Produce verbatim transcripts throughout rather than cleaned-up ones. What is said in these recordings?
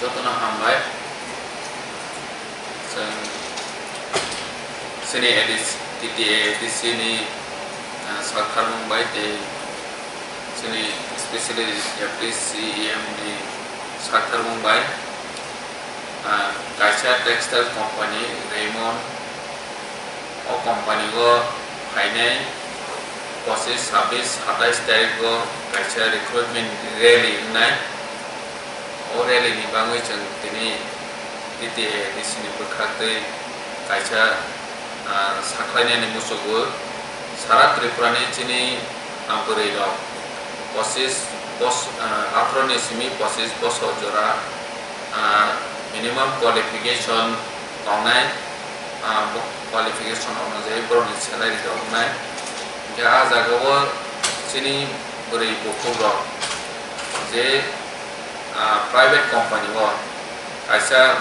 Jotono hambai. Chwng chini A D C, T T A A D C ni, ah, saktharmung bai tei chini specially Deputy C E M ni saktharmung bai, ah, kaisa textile company Raymond O company o phainai pochis, sabis, satais tarikh o kaisa recruitment rally wngnai. O rally ni bagwi chwng tini T T A A D C ni bwkhaktwi kaisa, ah, sakhlainani muchungo. Sara Tripura ni chini, ah, bwrwi rok pochis bos-, ah, atharo ni simi pochis bosor jora, ah, minimum qualification tongnai, ah, bo qualification onujai borokni salary rok wngnai. Hinkhe ah jagao chini bwrwi bukhukrok je, ah, private company o kaisa,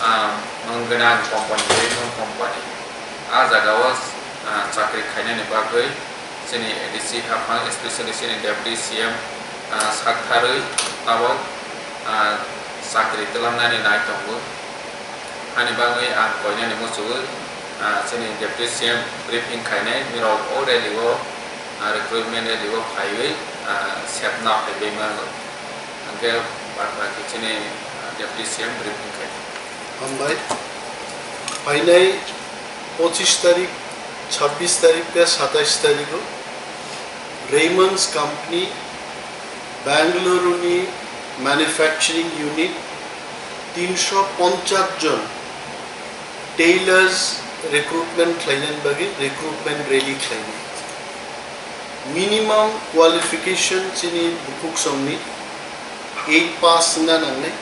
ah, mung gwnang company, tei mung company, ah jagao, ah, chakri khainani bagwi chini A D C haphang, especially chini Deputy C M, ah, saktharwi tabok, ah, chakri twlangnani nai tongo. Hani bagwi ang koinani muchungo, ah, chini Deputy C M briefing khainai, nirok o rally o, ah, recruitment rally o phaiwi, ah, sepna phaiwi mano. Hwnkhe bad baki chini, ah, Deputy C M briefing khainai. Hambai. Phainai pochis tarik, chabbish tarik tei satais tarikgo Raymond's Company, Bengaluru ni manufacturing unit, tinsho ponchas jon tailors recruitment khlainani bagwi recruitment rally khlainai. Minimum qualification chini bukhuksongni eight pass wngna nangnai.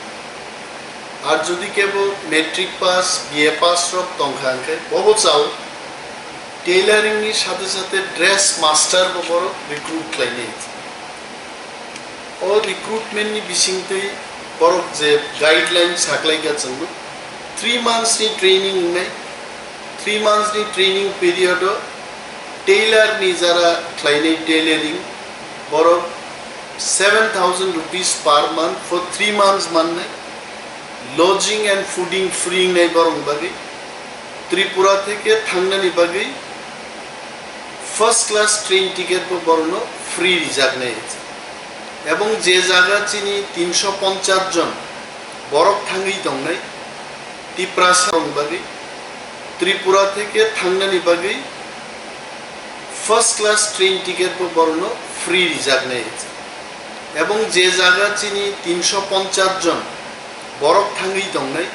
Ar jodi kebo matric pass, B A pass rok tongkha hwnkhe bobo chao tailoring ni sathe sathe dress master bo borok recruit khlainai. O recruitment ni bisingtwi borok je guideline saklaikha chwngno, three months ni training wngnai. Three months ni training period o tailor ni jara khlainai tailoring, borok seven thousand rupees per month for three months mannai. Lodging and fooding free wngnai borokni bagwi. Tripura theke thangnani bagwi first class train ticket bo borokno free rijaknai. Ebong je jaga chini tinsho ponchas jon borok thangwi tongnai, Tiprasa rokni bagwi, Tripura theke thangnani bagwi first class train ticket bo borokno free rijaknai. Ebong je jaga chini tinsho ponchas jon borok thangwi tongnai,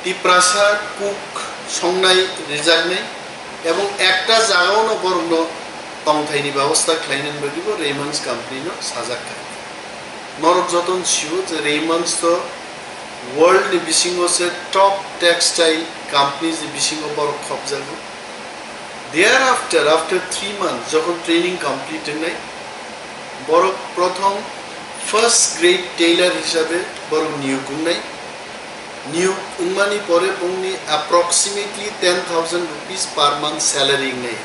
Tiprasa cook songnai rijaknai, ebong ekta jagao no borokno tongthaini babosta khlainani bagwi bo Raymond's company no sajak kha. Norok jotono sio je Raymond's to world ni bisingo se top textile companies ni bisingo borok khopjago. Thereafter, after three months, jokhon training complete wngnai, borok prothom first grade tailor hisabe borok niyok wngnai. Niyok wngmani pore bongni approximately ten thousand rupees per month salary wngnai.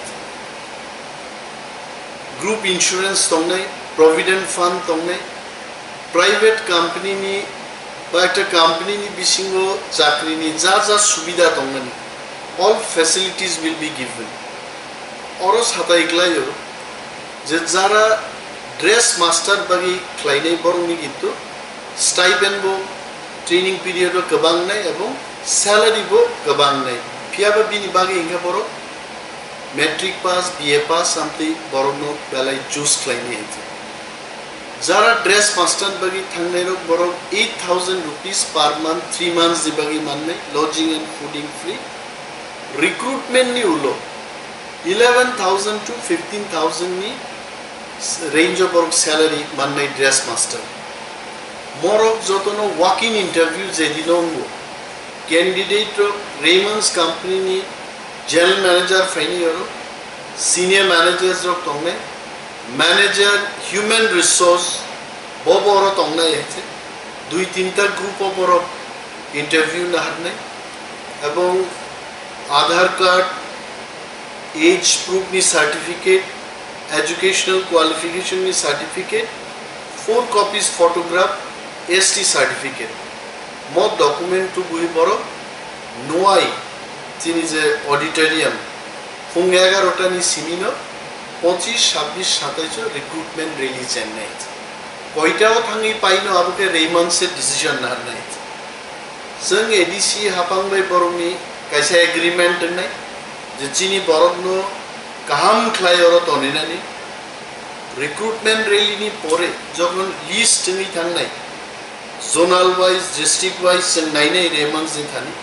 Group insurance tongnai, provident fund tongnai, private company ni ba ekta company ni bisingo chakri ni ja ja subida tongmani, all facilities will be given. Oro satai klaio je jara dress master bagwi khlainai borokni kintu stipend bo training period o kwbangnai ebong salary bo kwbangnai. Phiyaba bini bagwi hwnkhe borok matric pass, B A pass amtwi borokno belai choose khlainai hwnkhe. Jara dress master bagwi thangnairok borok eight thousand rupees per month, three months ni bagwi mannai, lodging and fooding free. Recruitment ni ulo eleven thousand to fifteen thousand ni range o borok salary mannai dress master. Morok jotono walk-in interview je dino wngo. Candidate rok Raymond's company ni general manager phaini oro, senior managers rok tongnai, manager human resource bo bo oro tongnai hai se. Dui tinta group o borok interview naharnai, ebong Aadhaar card, age proof ni certificate, educational qualification ni certificate, four copies photograph, S T certificate. Mo document tubui borok nuai chini je auditorium phung egarota ni simi no pochish, sabbish, satais o recruitment rally chengnai. Koita o thangwi paino abo khe Raymond se decision narnai. Chwng A D C haphang bai borokni kaisa agreement wngnai je chini borokno kaham khlai oro toninani. Recruitment rally ni pore jokhon list wngwi thangnai, zonal wise, district wise chwng nainai Raymond ni thani.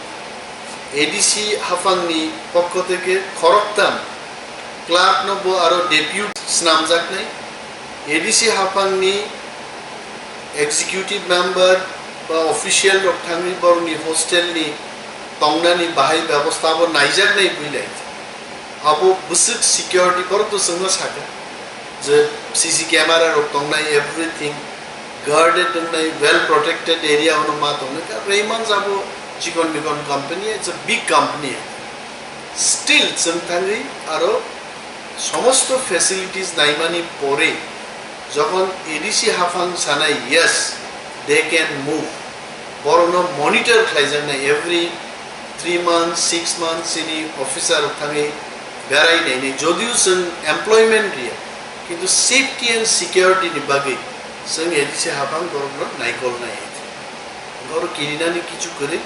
A D C haphangni pokho theke khoroktham clerk no bo aro deputy snamjaknai. A D C haphangni executive member ba official rok thangwi borokni hostel ni tongnani bahai bebosta bo naijaknai builai. Abo bwswk security borok to chwngno sakha je C C camera rok tongnai, everything guarded wngnai, well protected area ono ma tongnai. Ka Raymond abo chikon mikon company, it's a big company. Still chwng thangwi aro somosto facilities naimani pore jokhon A D C haphang sanai, yes, they can move, borokno monitor khlaijaknai, every three months, six months chini officer rok thangwi berai nainai, jodio chwng employment riya, kintu safety and security ni bagwi chwng A D C haphang borokno naikolnai. Borok kirinani kichu kwrwi.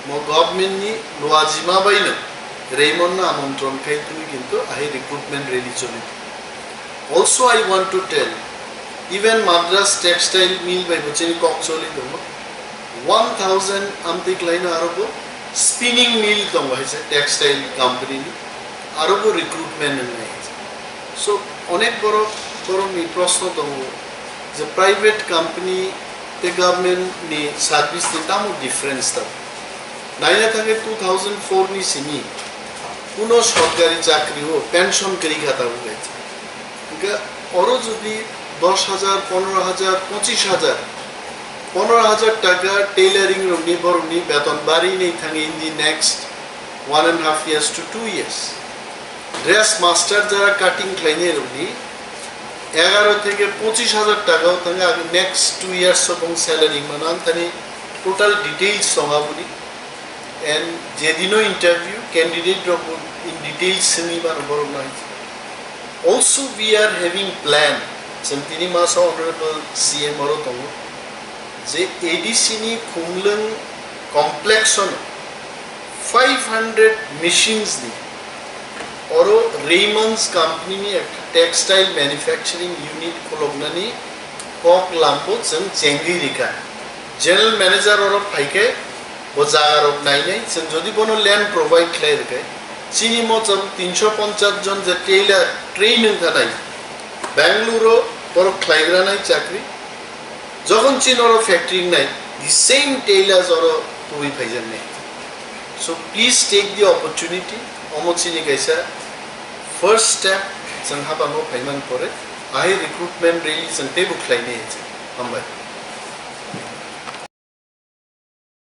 Mo government ni luajima bai no Raymond no amontron khai twi kintu ahai recruitment rally choli. Also, I want to tell, even Madras Textile Mill bai bo chini kok choli tongo. One thousand amtwi klaino aro bo spinning mill tongo hai se textile company ni, aro bo recruitment wngnai hai se. So, onek borok, borok ni proshno tongo je private company tei government ni service ni tamo difference tongo. Naina thangwi two thousand four ni simi kuno sorkari chakri o pension kwrwi kha tabuk hai se. Hingke oro jodi dos hajar, pondro hajar, pochis hajar, pondro hajar taka tailoring rokni borokni beton bari ni thangwi in the next one and half years to two years. Dress master jara cutting khlainai rokni egaro theke pochis hajar taka o thangwi abo next two years o bong salary mano, ang thani total details tong aboni. And jedino interview candidate rok bo in details swngwi mano borok no hai. Also, we are having plan, chwng tini masa Honorable C M oro tongo, je A D C ni Khumlwng complex o five hundred machines ni oro Raymond's company ni ekta textile manufacturing unit khuloknani kok lambo chwng chengwi rikha. General manager oro phaikhe bo jaga rok nainai, chwng jodi bono land provide khlai rwkhe, chini mocham tinsho ponchas jon je tailor train wngkha nai, Bangalore o borok khlaigra nai chakri, jokhon chini oro factory wngnai, the same tailors oro tubui phaijaknai. So please take the opportunity, omo chini kaisa first step, chwng habango phaiman pore, ahai recruitment rally chwng teibo khlainai. Hambai.